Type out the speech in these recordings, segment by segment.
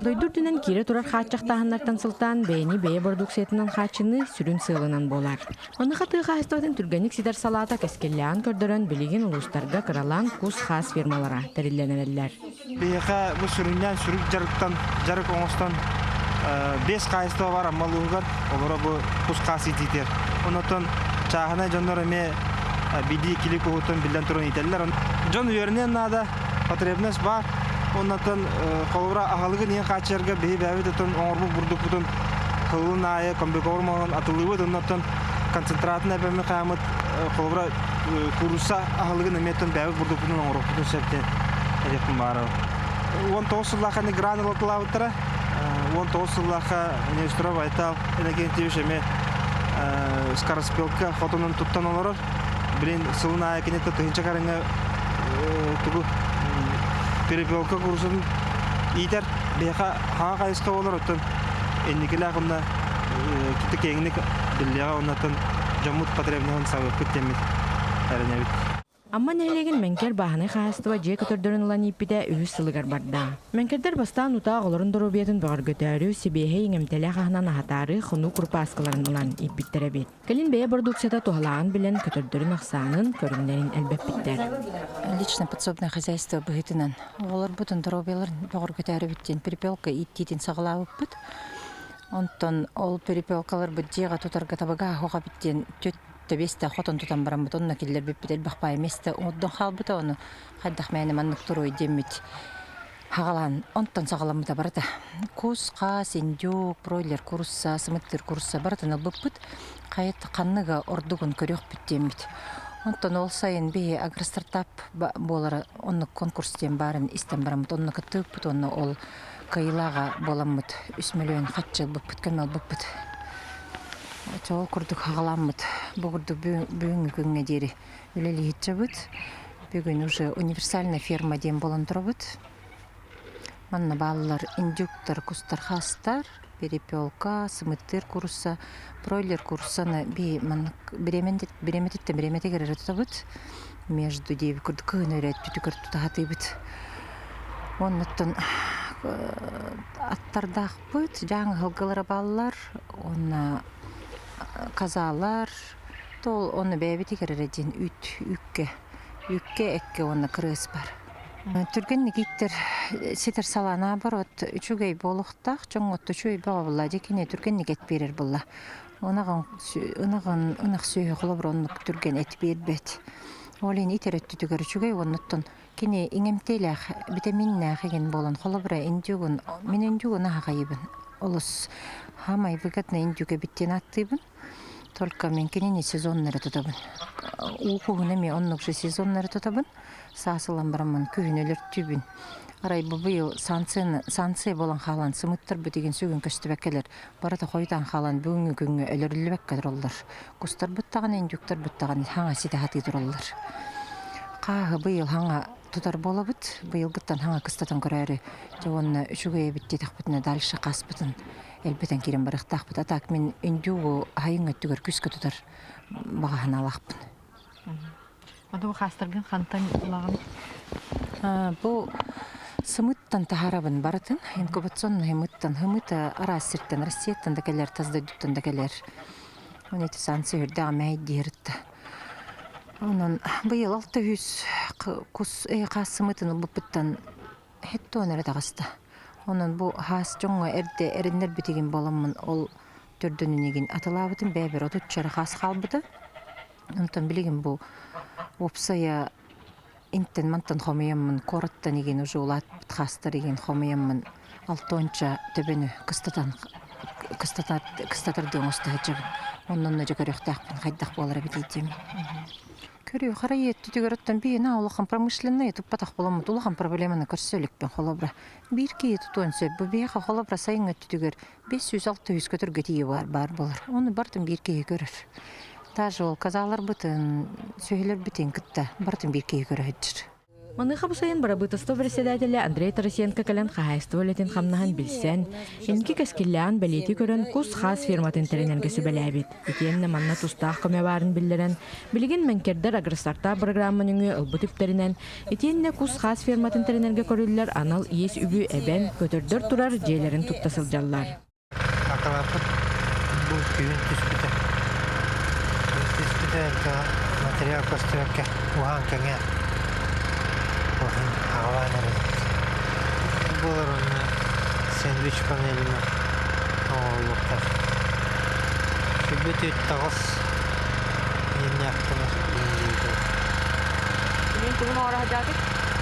Дойду үрдүнэн киирэ турар хааччахтааһыннартан сылтаан бэйэни бэйэ бородууксуйатынан хааччыныы сүрүн сыалынан буолар. Маныаха тыа хаһаайыстыбатын түргэнник ситэр салаата кэскиллээҕин көрдөрөн билигин улуустарга кыралаан кус-хаас фермалара тэриллэн эрэллэр. Биһиэхэ бу сүрүннээн сүрүк дьарыктан дьарык оҥостон биэс хаһаайыстыба бар Амма улууһугар олоро бу кус-хаас иитиитигэр. Онотон чааһынай дьоннор эмиэ бидии кили куһуттан биллэн туран иитэллэр. Дьон үөрэниэн наада, потребность баар. Оннотон холобура аһылыгын иһин хааччыйарга биһи бэйэбит отон оҥорбут бурдукпутун сылын аайы комбикорм оҥорон атылыыбыт. Оннотон концентратын эбэмми хаамыт холобура куурусса аһылыгын эмиэ оттон бэйэбит бурдукпутун оҥоруохпутун сөп диэн этиэхпин баҕарабын. 19 сыллаахха гран ылатылаабыттара. 19 сыллаахха Нестеров Айтал Иннокентьевич эмиэ скороспелка хотонун туттан олорор. Билин сылын аайы киниттэ тыһыынча карыҥа тугу перепелка курсун иитэр. Биһиэхэ хаҥа хайысха болар, оттон инникилээх онно кити киэҥник биллиэҕэ оннотон дьоммут потребноһын сабыппыт диэммит эрэнэбит. Амма нэһилиэгин Мэҥкэр бааһынай хаһаайыстыба дьиэ көтөрдөрүн ылан ииппитэ үһүс сылыгар барда. Мэҥкэрдэр бастаан утаа оҕолорун доруобуйатын бөҕөргөтөөрү, сибиэһэй иҥэмтэлээх аһынан аһатаары хонуу курупааскаларын ылан ииппиттэр эбит. Кэлин бэйэ бородууксуйата туһалааҕын билэн, көтөрдөрүн ахсаанын, көрүҥнэрин элбэппиттэр. Личное подсобное хозяйство быһыытынан оҕолорбутун доруобуйаларын бөҕөргөтөөрүбүт диэн перепелка ииттиитин саҕалаабыппыт. Онтон ол перепелкаларбыт дьиэҕэ тутарга табыгаһа суох эбит диэн Тэбиэстэ хотон тутан бараммыт онно киллэрбиппит элбэх баай миэстэ оҥордон хаалбыта ону хайдах мээнэ маннык туруой диэммит хаҕалаан онтон саҕаламмыта барыта кус хаас индюк бройлер курусса сымыттыыр курусса барытын ылбыппыт хайат ханныга ордугун көрүөхпүт диэммит онтон ол сайын биһи агростартап буолара оннук конкурс диэн баарын истэн бараммыт онно кыттыбыппыт уонна ол кыайыылааҕа буоламмыт үс мөлүйүөн харчы ылбыппыт көмө ылбыппыт Ол курдук хаҕаламмыт. Бу курдук бүгүҥҥү күҥҥэ диэри үлэлиһиччэбит. Бүгүн уже универсальная ферма диэн буолан турабыт. Манна бааллар индюктар, кустар, хастар, перепелка, сымыттыыр курса, бройлер курсаны би маннык бириэмэтиттэн бириэмэтигэр эрэ тутабыт. Между диэби курдук кыһын өрө түтүкэр тутаһатыыбыт. Оннуттан аттардаах Быт дьааҥы сылгылара бааллар уонна казалар то ону бэйэбитигэр эрэ диэн үүт үүккэ үүккэ эккэ уонна кырыыс бар. Түргэнник ииттэр ситэр салаана наоборот үчүгэй буолуохтаах дьоҥҥо үчүгэй бөҕө буолла дьэ кини түргэнник эт биэрэр буолла. Ынаҕын ынаҕын ынах сүөһү холобура оннук түргэн эт биэрбэт. Ол иһин итэр өттүтүгэр үчүгэй уонна оттон Кини иҥэмтиэлээх, битэмииннээх игин буолан, холобура, индюгун, мин индюгун аһаҕайыбын. Олус хаамай выгодно индюк эбит диэн ааттыыбын. Только мин кинини сезоннары тутабын. Уу куһун эмиэ оннук же сезоннары тутабын. Саас ылан бараммын күһүн өлөртүүбүн. Арай бу быйыл санкцияны, санкция буолан хаалан сымыттарбыт игин сүгүн көстүбэккэлэр барыта хойутаан хаалан бүгүҥҥү күҥҥэ өлөрүллүбэккэ тураллар. Кустарбыт даҕаны, индюктарбыт даҕаны хаҥа ситэ сатыы тураллар. Хааһы быйыл хаҥа тутар буолабыт. Быйылгыттан хаҥа кыстатан көрөөрү дьэ уонна үчүгэй эбит диэтэхпитинэ дальше хаспытын элбэтэн киирэн барыахтаахпыт. А так мин индюгу аһайыҥ өттүгэр күскэ тутар баҕа санаалаахпын. Аны бу хаастаргын хантан ылаҕын? Бу сымыттан таһаарабын барытын. Инкубационный һымыттан. Һымыта араас сиртэн, Россияттан да кэлэр, тас дойдуттан да кэлэр. Оны ити санкция үрдээх мэһэйдиир Онон быйыл 600 кус хаас сымыытын ылбыппыттан хэттуон эрэ таҕыста. Онон бу хаас дьоҥҥо эрдэ эрэннэрбитигин буоламмын ол төрдөнүнигин атылаабытым бэйэбэр отучча эрэ хаас хаалбыта. Онтон билигин бу уопсайа интэн мантан хомуйаммын куораттан игин уже улаатпыт хаастар игин хомуйаммын алтонча төбөнү кыстатан кыстатар кыстатардыы оҥосто сылдьабын. Оннонно дьэ көрүөхтээхпин хайдах буолар эбитий диэмин. Көрүө харайыы өттүтүгэр оттон биһиэнэ улахан промышленнай туппатах буоламмыт улахан проблеманы көрсө иликпин холобура. Биир киһи тутуон сөп. Бу биһиэхэ холобура сайыҥҥы өттүтүгэр 500-600 көтөргө тиийэ баар буолар. Ону барытын биир киһи көрөр. Даже ол казаларбытын, сүөһүлэрбитин кытта барытын биир киһи көрө сылдьар. Маныаха бу сайын бырабыыталыстыба председателэ Андрей Тарасенко кэлэн хаһаайыстыба үлэтин хамнаһын билсэн, инники кэскиллээҕин бэлиэтии көрөн кус-хаас фирматын тэринэргэ сүбэлээбит. Итиэннэ манна тустаах көмө баарын биллэрэн, билигин Мэҥкэрдэр агростартап программа нөҥүө ылбыт үптэринэн, итиэннэ кус-хаас ферматын тэринэргэ көрүллэр анал иэс үбү эбэн, көтөрдөр турар дьиэлэрин тутта сылдьаллар. Акылааппыт бу күһүн түспүтэ. Күһүн түспүтэ материал көстүбэккэ уһаан кэҥээн оһун аҕалаан эрэбит. Буолар онно сэндвич панелынан оҥоһуллуохтаах. Сүлбүт үт таҕыс иэннээхтэнэр Билин тугун оҥоро сылдьаатык?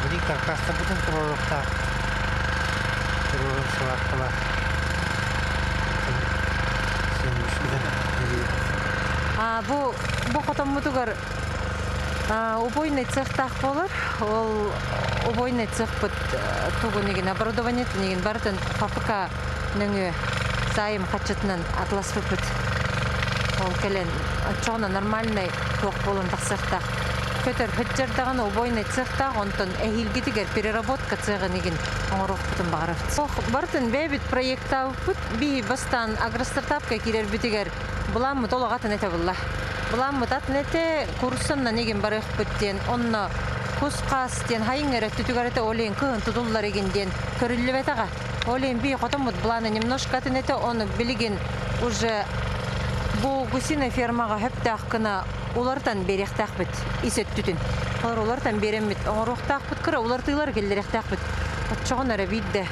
Билин каркастарбытын туруоруохтаах. Туруорун сылаахталаах. Бу бу хотоммутугар убойный цехтаах буолар. Ол убойный цехпыт тугун игин оборудованиетын игин барытын ФПК нөҥүө сайым хаччытынан атласпыппыт. Ол кэлэн оччоҕуна нормальный туох буолан тахсыахтаах. Көтөр сылдьардаҕына убойный цехтаах, онтон эһиилгитигэр переработка цеҕын игин оҥоруохпутун баҕарабыт. Ох, барытын бэйэбит проектаабыппыт. Биһи бастаан агростартапка киирэрбитигэр былааммыт олох атын этэ булла. Былааммыт атын этэ, курсаннан игин барыахпыт диэн, онно кус-хаас диэн хайыҥ эрэ өттүтүгэр этэ ол иһин кыһын тутуллар игин диэн көрүллүбэтэҕэ. Ол иһин бии хотоммут былаана немножко атын этэ, ону билигин уже бу гусиная фермаҕа сөптөөх гына уларытан биэриэхтээхпит ис өттүтүн. Олор уларытан биэрэммит оҥоруохтаахпыт кыра уларытыылары киллэриэхтээхпит. Оччоҕуна эрэ биирдэ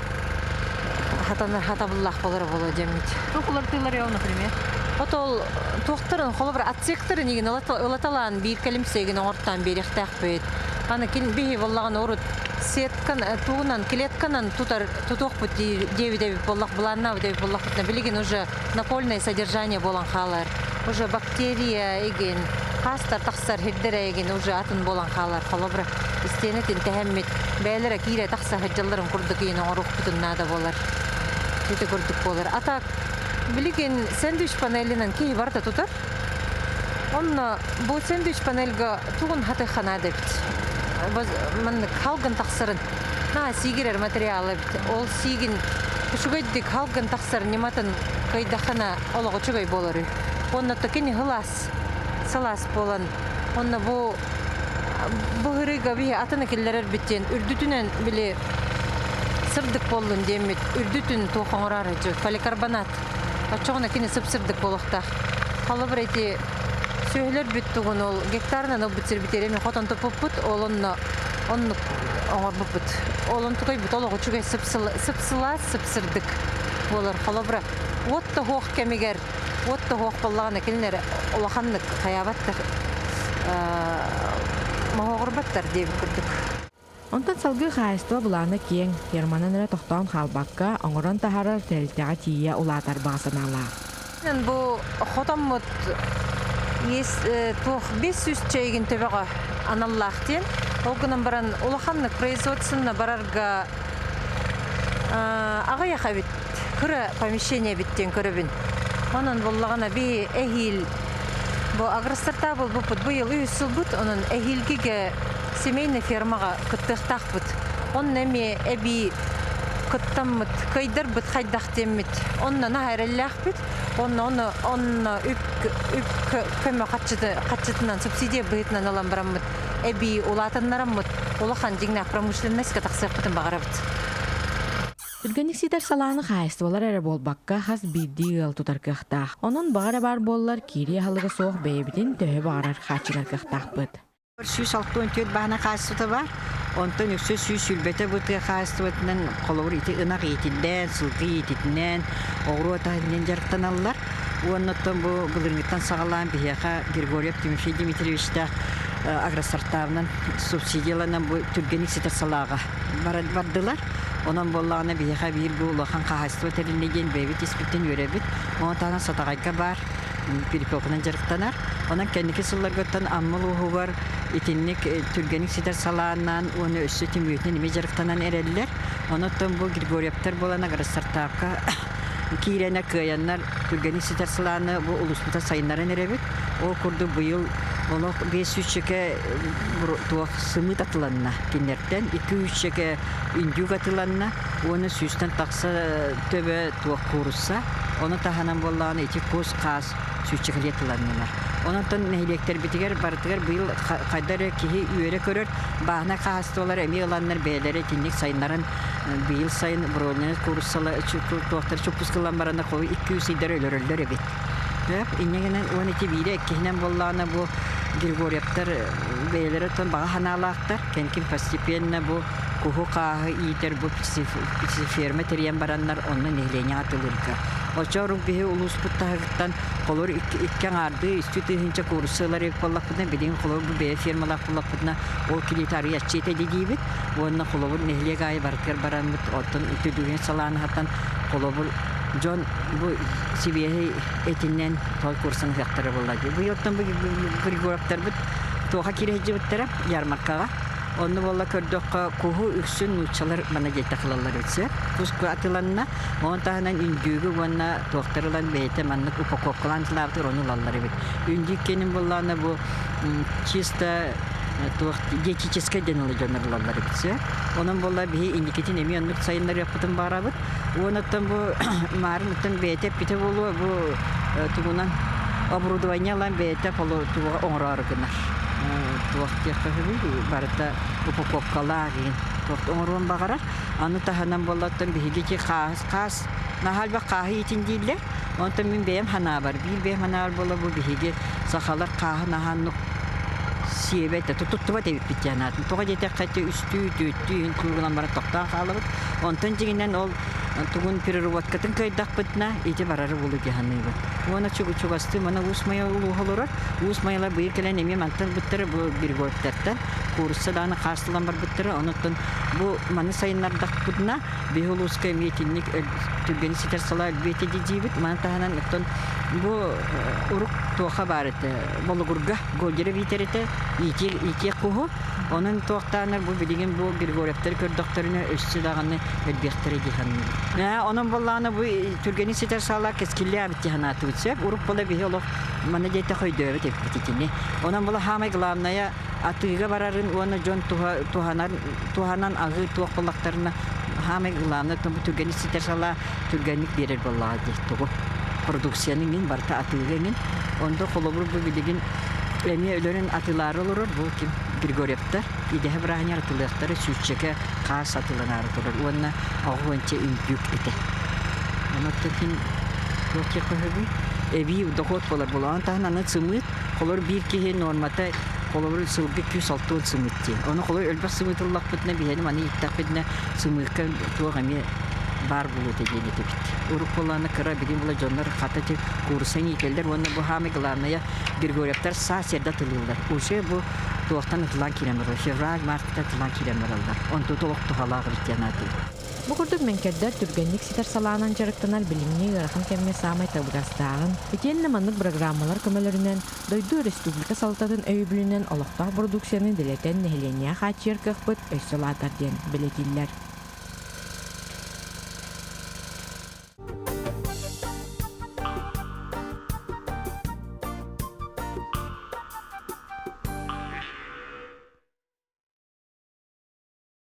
хатанар хатабыллаах болоро боло дьэммит. Туох уларытыылары ол, например? Отол туохтарын холобур отсектарын игин ылаталаан биир кэлимсиэгин оҥортоон биэриэхтээхпит. Аны кин биһи боллаҕын урут сеткан тугунан клетканан тутар тутуохпут диэбит эбит буоллах былааннаабыт эбит буоллахпытына билигин уже напольное содержание буолан хаалар. Уже бактерия игин хаастар тахсар хирдэрэ игин уже атын буолан хаалар. Холобура истиэнэтин тэһэммит бэйэлэрэ киирэ тахса сылдьалларын курдук иин оҥоруохпутун наада буолар. Ити курдук буолар. А так билигин сэндвич панелинэн киһи барыта тутар. Онно бу сэндвич панельга тугун хатыхха наада эбит. Маннык халгын тахсарын на сиигирэр материал эбит. Ол сиигин үчүгэйдик халгын тахсар ньыматын кыйдахына олоҕо үчүгэй буолар үһү. Онно кини сылаас сылаас буолан онно бу быһырыыга биһи атыны киллэрэрбит диэн үрдүтүнэн били сырдык буоллун диэммит үрдүтүн туох оҥороор поликарбонат оччоҕуна кини сып-сырдык буолуохтаах. Холобур ити сүөһүлэр тугун ол гектарынан ылбыт сирбит эми хотон туппуппут ол онно оннук оҥорбуппут. Ол онтукайбыт олох үчүгэй сып-сылаас сып-сырдык буолар. Холобура уот тоһуох кэмигэр уот тоһуох буоллаҕына кинилэр улаханнык хайаабаттар моһоҕурбаттар диэбит курдук. Онтон салгыы хаһаайыстыба былаана киэҥ, ферманан эрэ тохтоон хаалбакка, оҥорон таһаарар тэрилтэҕэ тиийэ улаатар баҕа санаалаах. Бу хотоммут туох 500 чэйгин төбөҕө аналлаах диэн. Ол гынан баран улаханнык производственно барарга аҕыйах эбит, кыра помещение эбит диэн көрөбүн. Онон буллаҕына би эһиил бу агростартап булбуппут быйыл үһүс сылбыт, онон эһиилгигэ семейный фермаҕа кыттыахтаахпыт. Онно эмиэ эбии кыттаммыт, кыайдарбыт хайдах диэммит. Онно наһаа эрэллээхпит. Онно онно онно үп үп көмө хаччытынан субсидия быһыытынан ылан бараммыт эбии улаатыннараммыт улахан дьиҥнээх промышленностька тахсыахпытын баҕарабыт. Түргэнник ситэр салааны хаһаайыстыбалар эрэ буолбакка, хас биирдии ыал тутар кыахтаах. Онон баҕа эрэ баар буоллар, киирии аһылыга суох бэйэбитин төһө баҕарар хааччынар кыахтаахпыт. 164 баһына хаачыстыбата бар. Онтон үксэ 120 бу тыа хаачыстыбатынан холобур ити ынах иитиллэн, сылгы иититинэн, оҕуруот аһынан дьарыктаналлар. Уонна оттон бу былырыҥҥыттан саҕалаан биһиэхэ Григорьев Тимофей Дмитриевичтаах агростартабынан субсидияланан бу түргэнник ситэр салааҕа бардылар. Онон буоллаҕына биһиэхэ биир бу улахан хаһаайыстыба тэрилиннэ диэн бэйэбит испиттэн үөрэбит. Ону таһынан Сатаҕайга баар перепелканан дьарыктанар. Онон кэнники сылларгыттан Амма улууһугар итинник түргэнник ситэр салааннаан уонна өссө түмүөтүнэн эмиэ дьарыктанан эрэллэр. Онон бу Григорьевтар буолан агростартапка киирэнэ кыайаннар түргэнник ситэр салааны бу улууспута сайыннаран эрэбит. Ол курдук быйыл Олох 500-чэкэ туох сымыыт атыланна кинилэртэн, 200-чэкэ индюк атыланна, уонна сүүстэн тахса төбө туох куурусса. Ону таһынан буоллаҕына ити кус хаас сүүсчэкэлии атыланнылар. Онон нэһилиэктэрбитигэр барытыгар быйыл хайда эрэ киһи үөрэ көрөр, бааһынай хаһаайыстыбалар эмиэ ыланнар бэйэлэрэ итинник сайыннаран быйыл сайын бройлернай кууруссалар туохтар чуппускалан бараннар холу 200 ыйдары өлөрөллөр эбит. Инньэ гынан уон ити биирэ иккиһинэн буоллаҕына бу Григорьевтар бэйэлэрэ оттон баҕа санаалаахтар. Кэнкин постепенно бу куһу-хааһы иитэр бу птицеферма тэрийэн бараннар онно нэһилиэнньэ атылыырга. Оччо биһи улууспут таһыгыттан холор икки аҥаардыы үстүү тыһыынча куурусса ылар эбит буоллахпытына билигин холобур бу бэйэ фермалаах буоллахпытына ол килиэти арыйаччы этэ диибит уонна холобур нэһилиэк аайы барытыгар бараммыт оттон үтүдүгүн салаан холобур дьон бу сибиэһэй этинэн той курсан ыһыахтара буолла дии. Бу оттон бу Григоровтарбыт туоха киирэ сылдьыбыттара ярмаркаҕа. Онно буолла көрдөххө куһу үксүн нууччалар мана диэтэ кылаллар үтсэ. Кус атыланна, онон таһынан үндүүгү уонна туохтар ылан бэйэтэ маннык упаковкалаан тылаабытыгар ону ылаллар эбит. Үндүүк кэнин буоллаҕына бу чисто туох диетическай диэн ыла дьоннор ылаллар эбит сөп. Онон буолла биһи инникитин эмиэ оннук сайыннарыахпытын баҕарабыт. Уонуттан бу маарын оттон бэйэтэ эппитэ буолуо бу тугунан оборудование ылан бэйэтэ туга оҥороору гынар. Туох диэххэ үһүбүй барыта упаковкалаах иһин туох оҥоруон баҕарар. Аны таһынан буоллаттан биһиги ити хаас хаас наһаа элбэх хааһы иитин дииллэр. Онтон мин бэйэм ханаабар биир бэйэм ханаабар буола бу биһиги сахалар хааһы наһааннык сиэбэт туттубат эбиппит диэн аатын. Тоҕо диэтэххэ ити үстүү, түөртүү иһин куугунан баран тохтоон хаалабыт. Онтон дьиҥинэн ол тугун переработкатын кыайдахпытына ити барары булу дии саныыбын. Уонна чугастыы мана Уус Майа улууһа олорор. Уус Майалар быйыл кэлэн эмиэ мантан ылбыттара бу Григорьевтартан куурусса даҕаны хаастылан барбыттара. Онуттан бу маны сайыннардахпытына биһи улууска эмиэ итинник түргэни ситэр салаа өлбүөтэ диибит. Маны таһынан оттон бу урук туоха баар этэ Болугурга Гольдера биитэр этэ иитиэх куһу. Онон туохтааннар бу билигин бу Григорьевтары көрдөхтөрүнэ өссө даҕаны өлбүөхтэрэ дии саныыбын. Онон буоллаҕына бу түргэни ситэр саала кэскиллээбит дии санаатыбыт сөп. Урук була биһи олох манна диэтэх өйдөөбүт эппит итини. Онон була хаамай главное атыыга барарын уонна дьон туһанар туһанан аҕыы туох буоллахтарына хаамай главное бу түргэни ситэр салаа түргэнник биэрэр буоллаҕа дии тугу продукцияны мин барыта атыыга мин ондо холобур бу билигин эмиэ өлөрөн атыылаары олорор бу ким Григорьевтар идэһэ бырааһынньар атылыахтара сүүсчэкэ хаас атыланаары турар уонна оҕуонча үндүк этэ онон кин туох диэххэ эбии дохуот буолар буолаҕын таһынан аны сымыыт холор биир киһи нуормата холобур сылгы 260 сымыыт диэн ону холобур өлбөх сымыыт ыллахпытына биһиэни маны ииттэхпитинэ сымыыкка туох эмиэ баар буолуо диэн этибит. Урук буоллаҕына кыра билим була дьоннор хата ти кууруссан иитэллэр уонна бу хаамай главное Григорьевтар саас эрдэ атылыыллар. Уже бу туохтан ытылаан киирэн бараллар. Февраль, мартта ытылаан киирэн бараллар. Онту олох туһалаах эбит диэн аатыыр. Бу курдук мэҥкэрдэр түргэнник ситэр салаанан дьарыктанар билиҥҥи ыарахан кэмҥэ саамай табыгастааҕын, итиэннэ маннык бырагыраамалар көмөлөрүнэн дойду республика салалтатын өйөбүлүнэн олохтоох бородууксуйаны дэлэтэн нэһилиэнньэҕэ хааччыйар кыахпыт өссө улаатар диэн бэлиэтииллэр.